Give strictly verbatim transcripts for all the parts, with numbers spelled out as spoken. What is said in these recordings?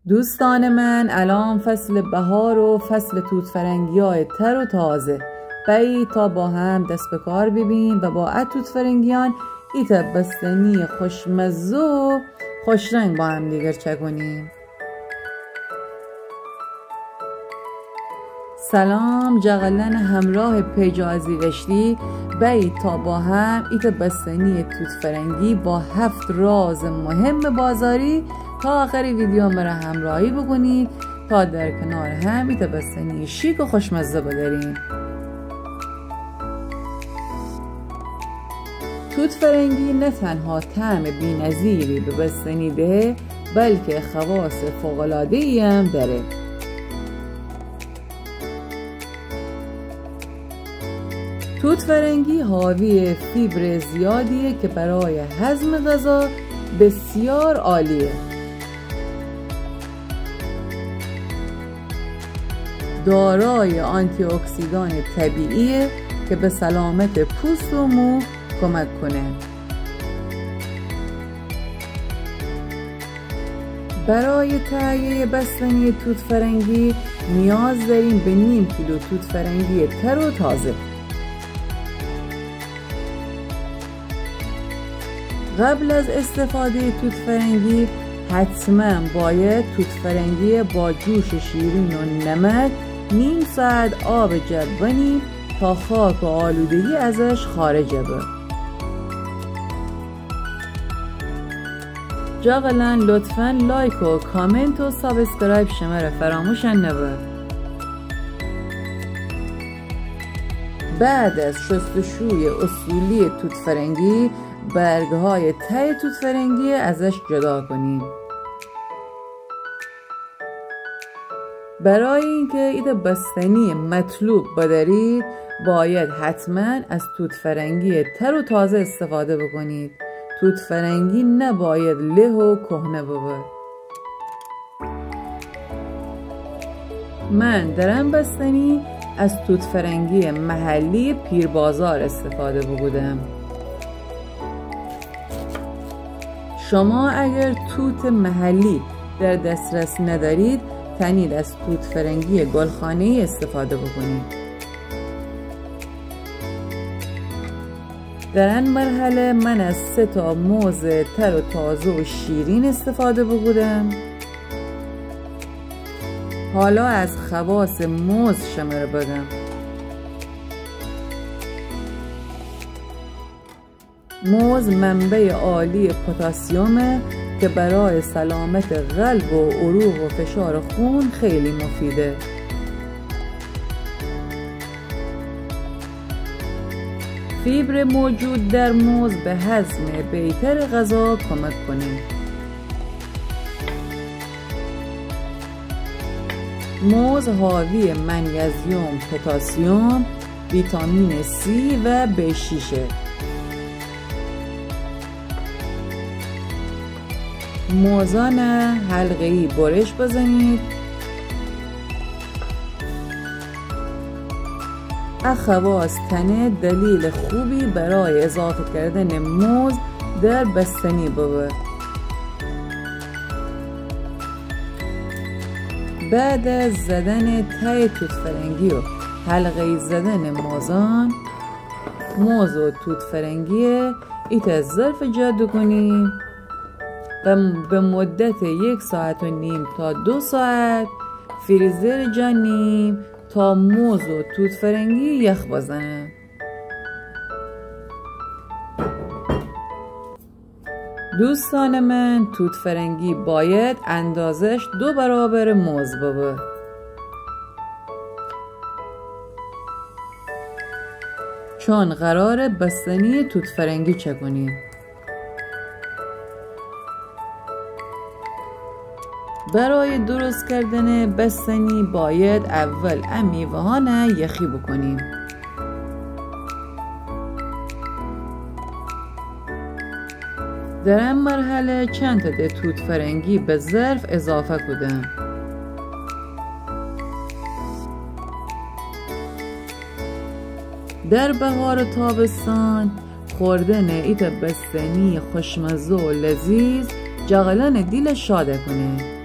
دوستانٚ من، الأن فصلٚ بهار و فصلٚ توت‌فرنگیأیٚ تر و تازه. بأیید تا با هم دس به کار بیبیم و با ا توت‌فرنگیأن ایتأ بستنی خوشمزه و خوشرنگ با همدیگر چأکونیم. سلام جغلأنٚ همراه پیج آزی رشتی. بأیید تا با هم ایتأ بستنی توت‌فرنگی با هفت راز مهم بازاری تا آخر ویدیو مره همراهی بوکونید تا در کنار هم ایتأ بستنی شیک و خوشمزه بدأریم. توت‌فرنگی نه تنها طعمٚ بی‌نظیری به بستنی دهه، بلکه خواصٚ فوق‌العاده‌یی هم دأره. توت‌فرنگی حاویٚ فیبرٚ زیادییه که برای هضمٚ غذا بسیار عالییه. دارای آنتی‌اکسیدانٚ طبیعییه که به سلامتٚ پوست و مو کمک کونه. برای تهیهٔ بستنی توت‌فرنگی نیاز داریم به نیم کیلو توت‌فرنگی تر و تازه. قبل از استفادهٔ توت‌فرنگی حتماً باید توت‌فرنگی با جوش شیرین و نمک نیم ساعت آب جا بنیم تا خاک و آلودگی ازش خارج به. جغلان لطفاً لایک و کامنت و سابسکرایب شمره فراموش نبه. بعد از شستشوی اصولی توت‌فرنگی، برگ‌های ته توت‌فرنگی ازش جدا کنیم. برای اینکه ایتأ بستنی مطلوب بدأرید، باید حتماً از توت‌فرنگی تر و تازه استفاده بکنید. توت‌فرنگی نباید له و کهنه ببه. من در ان بستنی از توت‌فرنگی محلی پیربازار استفاده بوکودم. شما اگر توت محلی در دسترس ندارید، تنید از توت‌فرنگی گلخانه‌ای استفاده بکنید. در ان مرحله من از سه تا موز تر و تازه و شیرین استفاده بوکودم. حالا از خواص موز شمره بگم. موز منبع عالی پتاسیمه که برای سلامت قلب و عروق و فشار خون خیلی مفیده. فیبر موجود در موز به هضم بهتر غذا کمک کنه. موز حاوی منیزیم، پتاسیم، ویتامین سی و بی شیشه. موزانه حلقه‌ای برش بزنید. ا خواص تنه دلیل خوبی برای اضافه کردن موز در بستنی ببه. بعد از زدن ته توت‌فرنگی و حلقه‌ای زدن موزان، موز و توت‌فرنگی ایتأ ظرف جا دوکونیم و به مدت یک ساعت و نیم تا دو ساعت فریزر جا نیم تا موز و توت‌فرنگی یخ بزنه. دوستان من، توت‌فرنگی باید اندازش دو برابر موز ببه، چون قراره بستنی توت‌فرنگی چکونیم. برای درست کردن بستنی باید اول ا میوه‌هانه یخی بکنیم. در ا مرحله چند تا ده توت‌فرنگی به ظرف اضافه کودم. در بهار و تابستان خوردن ایتأ بستنی خوشمزه و لذیذ جغلان دیل شاد کونه.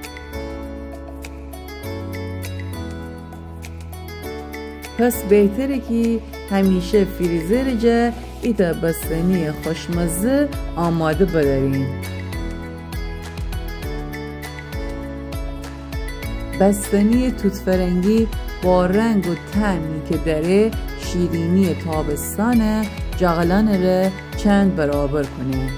پس بهتره کی همیشه فریزر جا ایتا بستنی خوشمزه آماده بداریم. بستنی توت فرنگی با رنگ و طعمی که داره، شیرینی تابستانه جغلانه ره چند برابر کنه.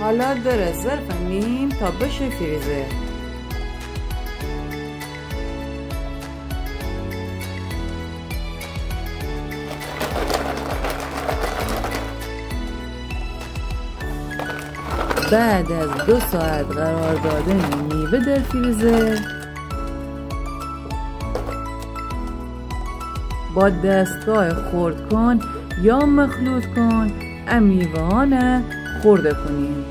حالا دره ظرف نیم تا بشه فریزر. بعد از دو ساعت قرار دادن میوه در فریزر، با دستگاه خردکن یا مخلوط‌کن ا میوه‌هانه خرده کنیم.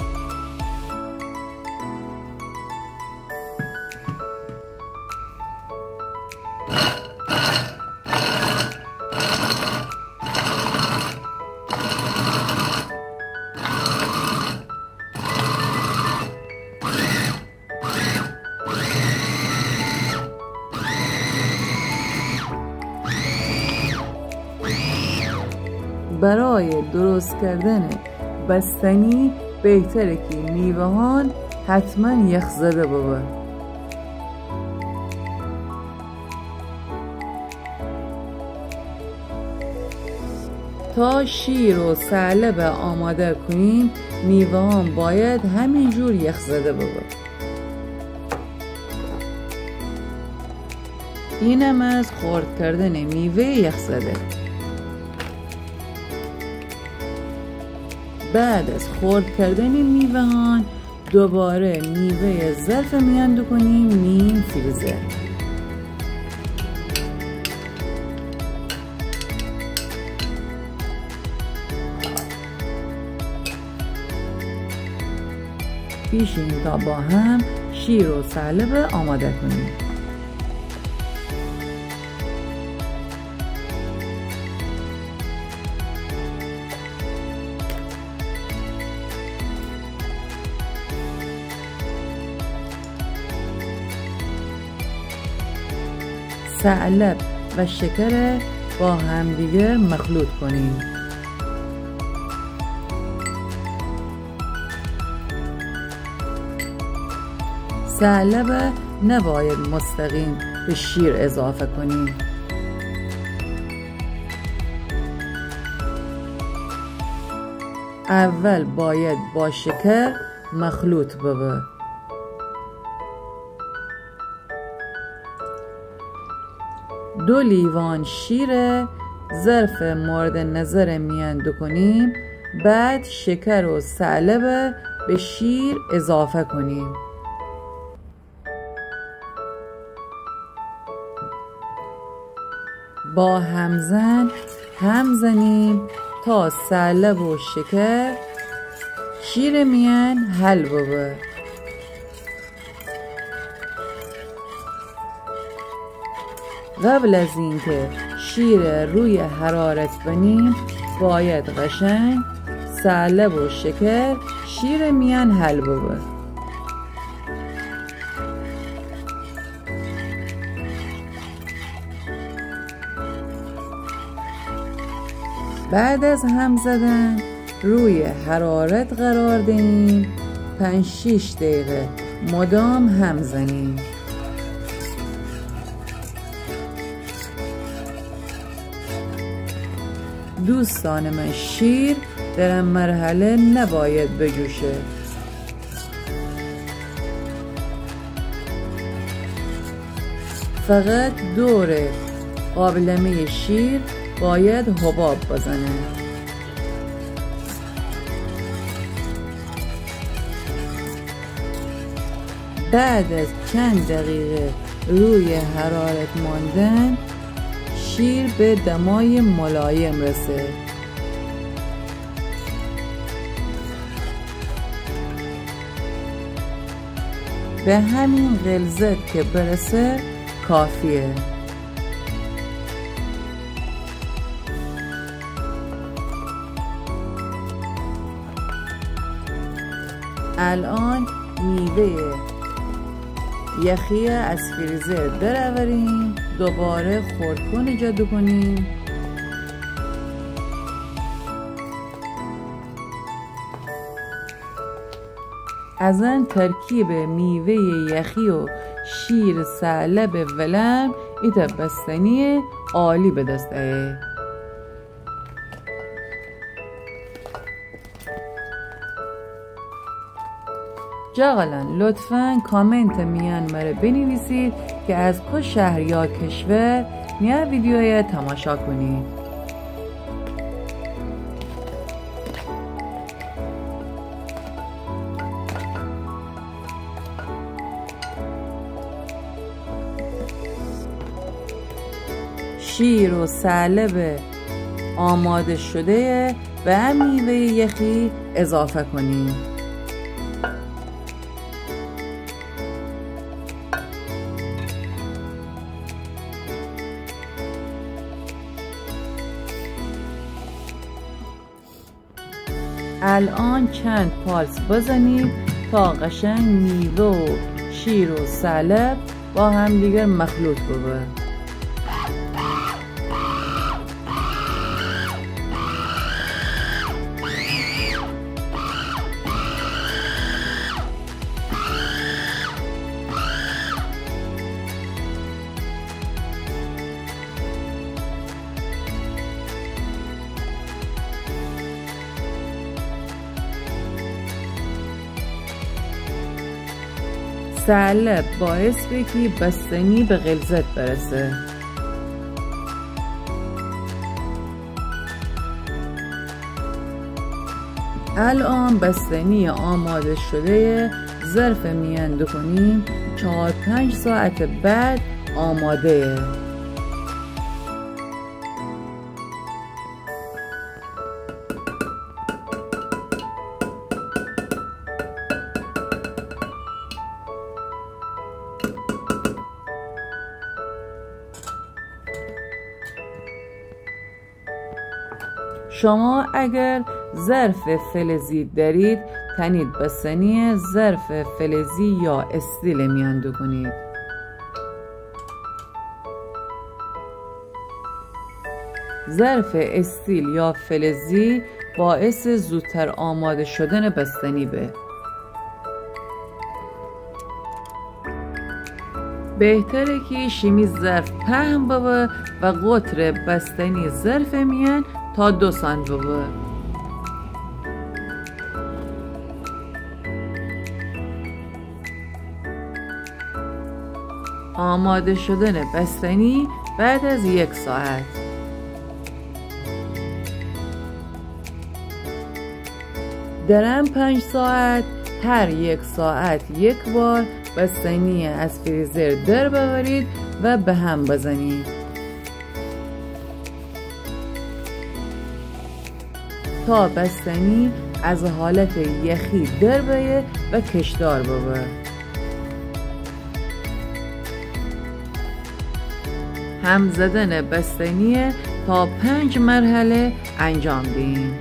برای درست کردن بستنی بهتره که میوه‌هان حتماً یخ‌زده ببه. تا شیر و ثعلب آماده کنیم، میوه‌هان باید همینجور یخ‌زده ببه. اینم از خرد کردن میوه یخ‌زده. بعد از خرد کردن میوه‌هان، دوباره میوه ظرف میان دوکنیم نیم فریزر. بیشیم تا با هم شیر و ثعلب آماده کنیم. ثعلب و شکر با همدیگر مخلوط کنیم. ثعلب نباید مستقیم به شیر اضافه کنیم. اول باید با شکر مخلوط ببه. دو لیوان شیر ظرف مورد نظر میان دوکنیم، بعد شکر و ثعلب به شیر اضافه کنیم. با همزن هم زنیم تا ثعلب و شکر شیر میان حل ببه. قبل از اینکه شیر روی حرارت بنیم، باید قشنگ ثعلب و شکر شیر میان حل ببه. بعد از هم زدن، روی حرارت قرار دهیم، پنج شیش دقیقه مدام هم زنیم. دوستان من، شیر در ا مرحله نباید بجوشه. فقط دور قابلمهٔ شیر باید حباب بزنه. بعد از چند دقیقه روی حرارت ماندن، شیر به دمای ملایم رسه. به همین غلظت که برسه کافیه. الان میوهٔ یخی از فریزر در اوریم، دوباره خردکن جا دوکونیم. از ان ترکیب میوهٔ یخی و شیر ثعلب ولرم ایتأ بستنی عالی به دست آیه. جغلان، لطفاً کامنت میان مره بنویسید که از کو شهر یا کشور می ویدیویه تماشا کنید. شیر و ثعلب آماده شده به میوهٔ یخی اضافه کنیم. الان چند پالس بزنید تا قشنگ میوه و شیر و ثعلب با همدیگر مخلوط ببه. ثعلب باعث به کی بستنی به غلظت برسه. الان بستنی آماده شده ظرف میان دوکونیم، چهار پنج ساعت بعد آماده. شما اگر ظرف فلزی دارید، تنید بستنی ظرف فلزی یا استیل میان دوکونید. ظرف استیل یا فلزی باعث زودتر آماده شدن بستنی به. بهتره کی شیمی ظرف پهن ببه و قطر بستنی ظرف میان تا دو سانت ببه. آماده شدن بستنی بعد از یک ساعت. در ان پنج ساعت، هر یک ساعت یک بار بستنی از فریزر در بأورید و به هم بزنید تا بستنی از حالت یخی در بیه و کشدار ببه. هم زدن بستنی تا پنج مرحله انجام دهیم.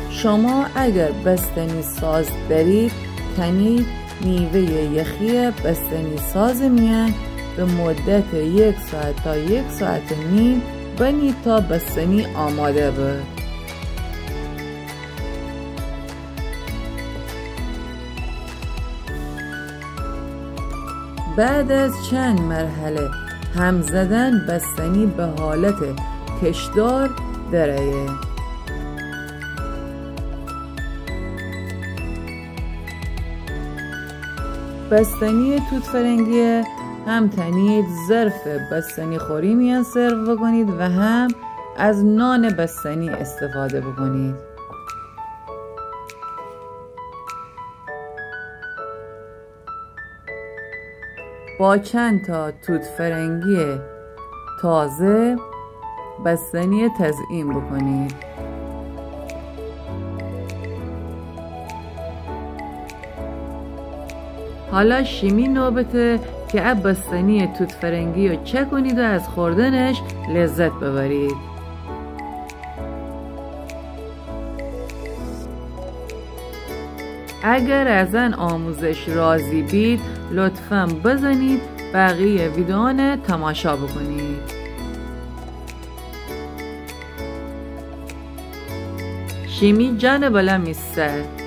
شما اگر بستنی ساز دارید، تنید میوهٔ یخی بستنی ساز میان به مدت یک ساعت تا یک ساعت و نیم بنید تا بستنی آماده به. بعد از چند مرحله هم زدن، بستنی به حالت کشدار درآیه. بستنی توت فرنگی هم تنید ظرف بستنی خوری میان سرو بکنید و هم از نان بستنی استفاده بکنید. با چند تا توت فرنگی تازه بستنی تزئین بکنید. حالا شیمی نوبته که ا بستنی توت فرنگی رو چکنید و از خوردنش لذت ببرید. اگر از ان آموزش راضی بید، لطفاً بزنید بقیه ویدئوانه تماشا بکنید. شیمی جانٚ بلا می سر.